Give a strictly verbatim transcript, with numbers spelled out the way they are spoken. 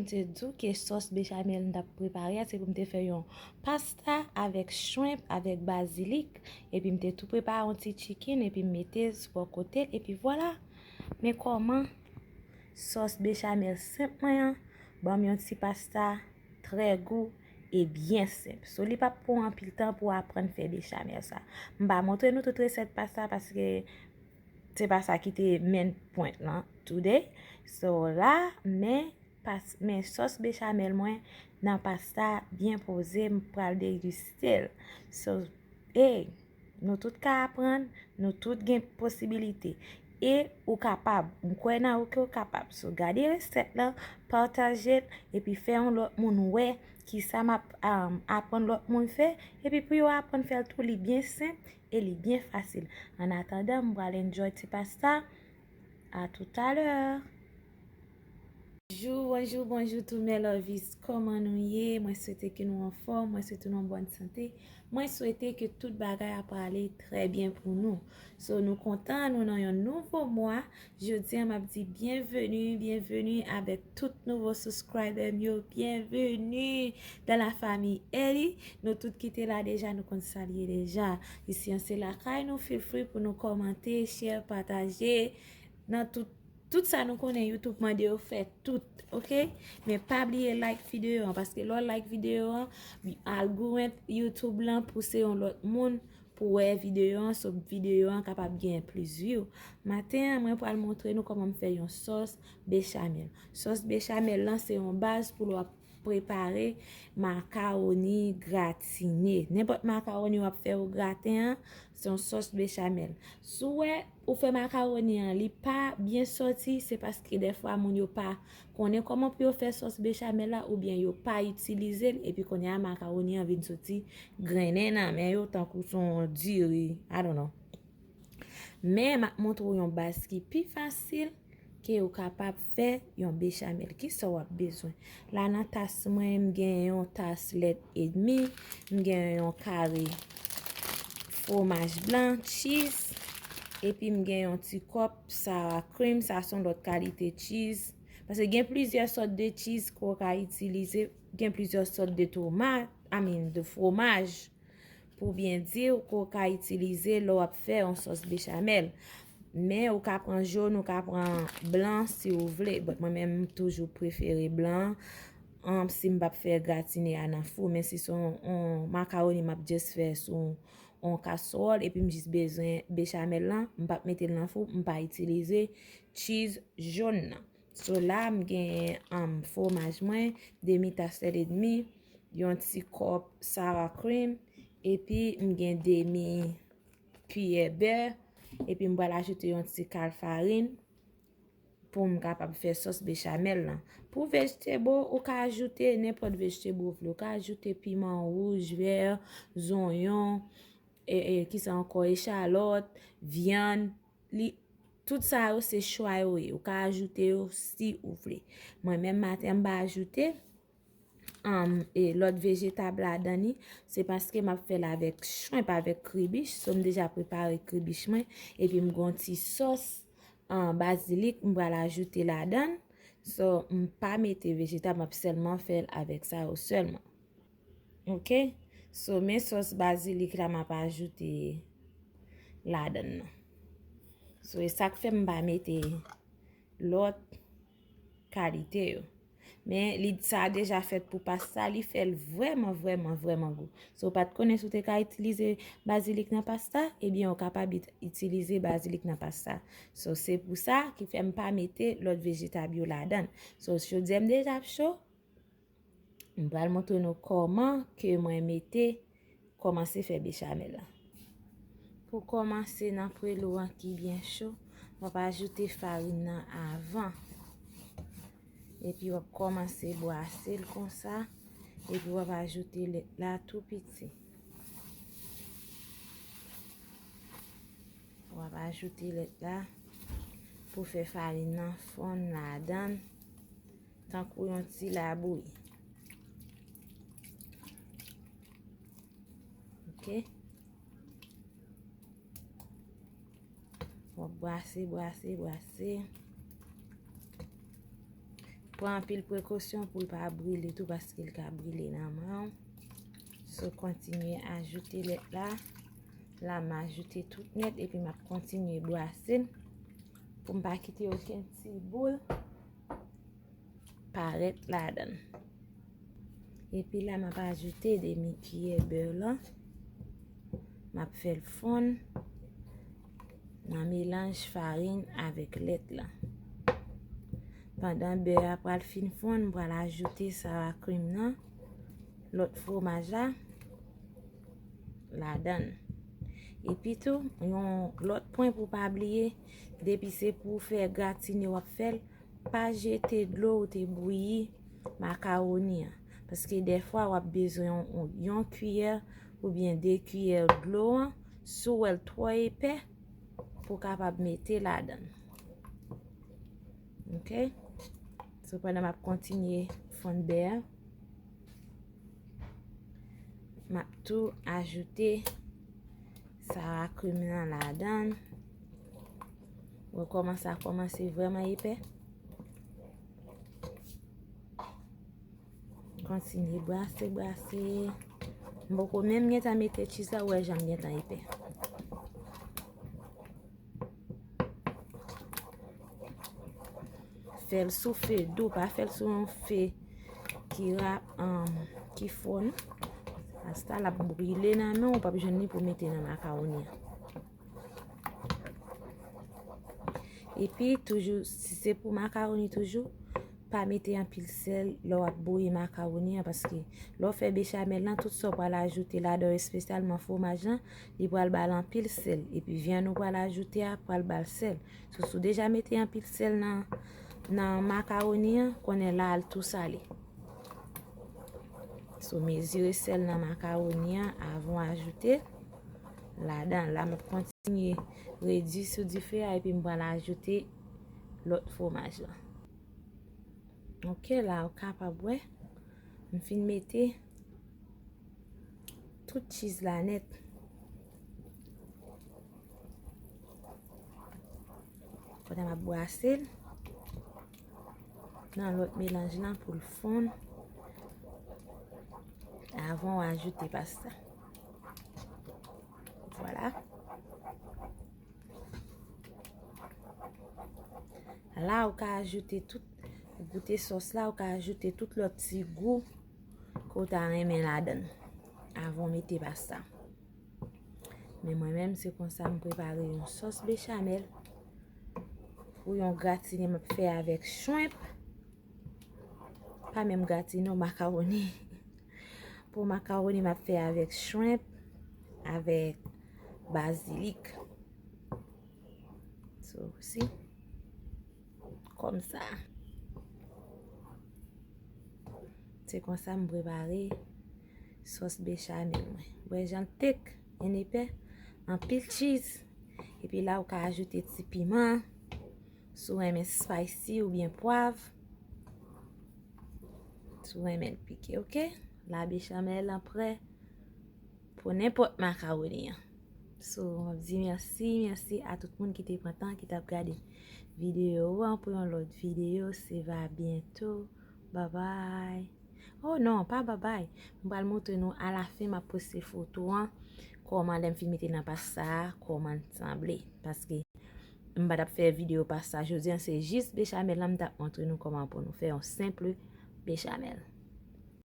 M te di w ke sòs bechamèl m t ap prepare a, se pou m te fè yon pasta avèk shrimp, avèk bazilik, epi m te tou prepare yon ti chicken, epi m mete l sou bò kote l, epi vwala. Men kòman sòs bechamèl senp mwen an ban m yon ti pasta trè gou e byen senp. So, li p ap pran anpil tan pou w aprann fè bechamèl sa. M pa montre nou tout resèt pasta paske se pa sa ki te main point lan today. So, la, men pas, men sòs bechamèl mwen nan pasta byen poze, m pral degiste l. So, ey, nou tout ka aprann, nou tout gen posibilite. E ou kapab, m kwè nan ou ke ou kapab. So, gade resèt lan, pataje l, epi fè yon lòt moun wè kisa m ap, um, aprann lòt moun fè. Epi pou yo aprann fè l tou, li byen senp e li byen fasil. An atandan, m pral enjoy ti pasta. A toutalè. Bonjou, bonjou, bonjou tout mes lovies. Kòman nou ye? Mwen swete ke nou anfòm, mwen swete nou an bòn sante. Mwen swete ke tout bagay ap ale trè byen pou nou. So, nou kontan, nou nan yon nouvo mwa. Jodi a, m ap di byenveni, byenveni avèk tout nouvo subscriber m yo. Byenveni dans la famille Ellie. Nou tout ki te la deja, nou konn sa l ye deja. Isi an se lakay nou, feel free pou nou kòmante, share, pataje. Nan tout, tout sa nou konnen YouTube mande yo fè tout, oke? Men pa bliye like videyo an, paske lè w like videyo an, algorent YouTube lan pouse yon lòt moun pou wè videyo an, so videyo an kapab gen plis view. Maten an, mwen pral montre nou kòman m fè yon sòs bechamel. Sòs bechamel lan se yon baz pou lè w ap prepare makawoni gratine. Nenpòt makawoni w ap fè ou graten an, se yon sòs bechamel. Si w wè ou fè makawoni an, li pa byen sòti, se paske dèfwa moun yo pa konnen kòman pou yo fè sòs bechamel la, oubyen yo pa itilize l, epi kounye a makawoni an vin soti grennen nan men yo, tankou se yon diri, I don't know. Men, m ap montre w yon baz ki pi fasil ke ou kapab fè yon bechamel. Kisa w ap bezwen? La nan tas mwen, m gen yon tas lèt edmi, m gen yon kare fwomaj blan, cheese, epi m gen yon ti kòp sour cream, sa se yon lòt kalite cheese. Paske gen plizyè sòt de cheese ke w ka itilize, gen plizyè sòt de tomat, I mean, de fwomaj. Pou byen di w, ke w ka itilize lè w ap fè yon sòs bechamel. Men ou ka pran jòn, ou ka pran blan si w vle. But mwen menm, m toujou prefere blan an, si m p ap fè gratine a nan fou. Men si se yon, yon makawoni m ap just fè sou yon kaswòl, epi m jis bezwen bechamel lan, m p ap mete l nan fou, m pa itilize cheese jòn nan. So la, m gen, um, fwomaj mwen, demi tas lèt edmi, yon ti kòp sour cream, epi m gen demi kiyè bè, epi m pral ajoute yon ti kal farin pou m kapab fè sòs bechamel lan. Pou vegetable, ou ka ajoute nenpòt vegetable ou vle. Ou ka ajoute piman wouj, vè, zonyon, e, e, kisa ankò, echalòt, vyann, li, tout sa yo se chwa yo ye. Ou ka ajoute yo si ou vle. Mwen menm maten m pa ajoute, um, e lòt vejetab ladan li, se paske m ap fè l avèk shrimp, avèk kribich. So, m deja prepare kribich mwen, epi m gen yon ti sòs, um, bazilik, m pral ajoute ladan l. So, m pa mete vejetab, m ap sèlman fè l avèk sa yo sèlman. Oke? So, men sòs bazilik la m ap ajoute ladan l nan. So, e sa k fè m pa mete lòt kalite yo. Men li, sa deja fèt pou pasta, li fè l vrèman, vrèman, vrèman gou. So, ou pa t konnen si w te ka itilize bazilik nan pasta, ebyen, ou kapab it-, itilize bazilik nan pasta. So, se pou sa ki fè m pa mete lòt vejetab yo ladan l. So, jodi a m deja ap cho, m pral montre nou kòman ke mwen mete, kòmanse fè bechamel la. Pou kòmanse nan prelo an ki byen cho, w ap ajoute farin nan avan. Epi w ap kòmanse bwase l konsa. Epi w ap ajoute lèt la tou piti. W ap ajoute lèt la pou fè farin nan fonn ladan l tankou yon ti labouyi. Oke. W ap bwase, bwase, bwase. W Pran anpil prekosyon pou l pa brile tou, paske l ka brile nan men w. So, kontinye ajoute lèt la. La, m ajoute tout nèt, epi m ap kontinye brase l pou m pa kite okenn ti boul parèt ladan l. Epi la, m ap ajoute demi kiyè bè lan. M ap fè l fonn nan melanj farin avèk lèt lan. Pandan bè a pral fin fonn, m pral ajoute sour cream nan, lòt fwomaj la, ladan l. Epi tou, yon lòt pwen pou w pa bliye, depi se pou w fè gratine w ap fè l, pa jete dlo ou te bouyi makawoni an. Paske dèfwa w ap bezwen yon, yon kiyè oubyen de kiyè dlo an, si w wè l twò epè, pou w kapab mete ladan l. Oke? Sepandan, m ap kontinye fonn bè a. M ap tou ajoute sour cream nan ladan l. Ou wè kòman sa kòmanse vrèman epè. Kontinye brase, brase. M poko menm gentan mete cheese la, ou wè jan l gentan epè. Fè l sou fe dou, pa fè l sou yon fe ki ra, um, ki fò non. Pasta l ap brile nan men w, ou p ap jwenn li pou mete nan makawoni an. Epi, toujou, si se pou makawoni toujou, pa mete anpil sèl lè w ap bouyi makawoni an, paske lè w fè bechamel lan, tout sa w pral ajoute ladan, espesyalman fwomaj lan, li pral ba l anpil sèl. Epi vyann ou pral ajoute a pral ba l sèl. So, si w deja mete anpil sèl nan, nan makawoni an, konnen la a l tou sale. So, mezire sèl nan makawoni an avan w ajoute ladan. La, m ap kontinye redui sou dife a epi m pral ajoute lòt fwomaj lan. Oke, la ou kapab wè m fin mete tout cheese la nèt. Pandan m ap brase l nan lòt melanj lan pou l fonn avan w ajoute pasta. Vwala. La, ou ka ajoute tout, ou goute sòs la, ou ka ajoute tout lòt ti gou ke w ta renmen ladan l avan w mete pasta. Men mwen menm, se konsa m prepare yon sòs bechamel pou yon gratine m ap fè avèk shrimp. Pa menm gratine, makawoni. Pou makawoni, m ap fè avèk shrimp, avèk bazilik. So, si. Kòmsa. Se konsa m prepare sòs bechamel mwen. Wè jan l tek, en epè, anpil cheese. Epi la, ou ka ajoute ti piman, si w renmen spicy oubyen pwav. Si w renmen l pike, oke? La bechamel lan prè pou nenpòt makawoni an. So, m ap di mèsi, mèsi a tout moun ki te pran tan, ki t ap gade videyo an. Pou yon lòt videyo, se va byento. Babay. Oh non, pa babay. M pral montre nou alafen, m ap poste foto an. Kòman lè m fin mete nan pasta a, kòman l sanble. Paske m pa t ap fè videyo pasta jodi an, se jis bechamel lan m t ap montre nou kòman pou nou fè yon senp bechamel.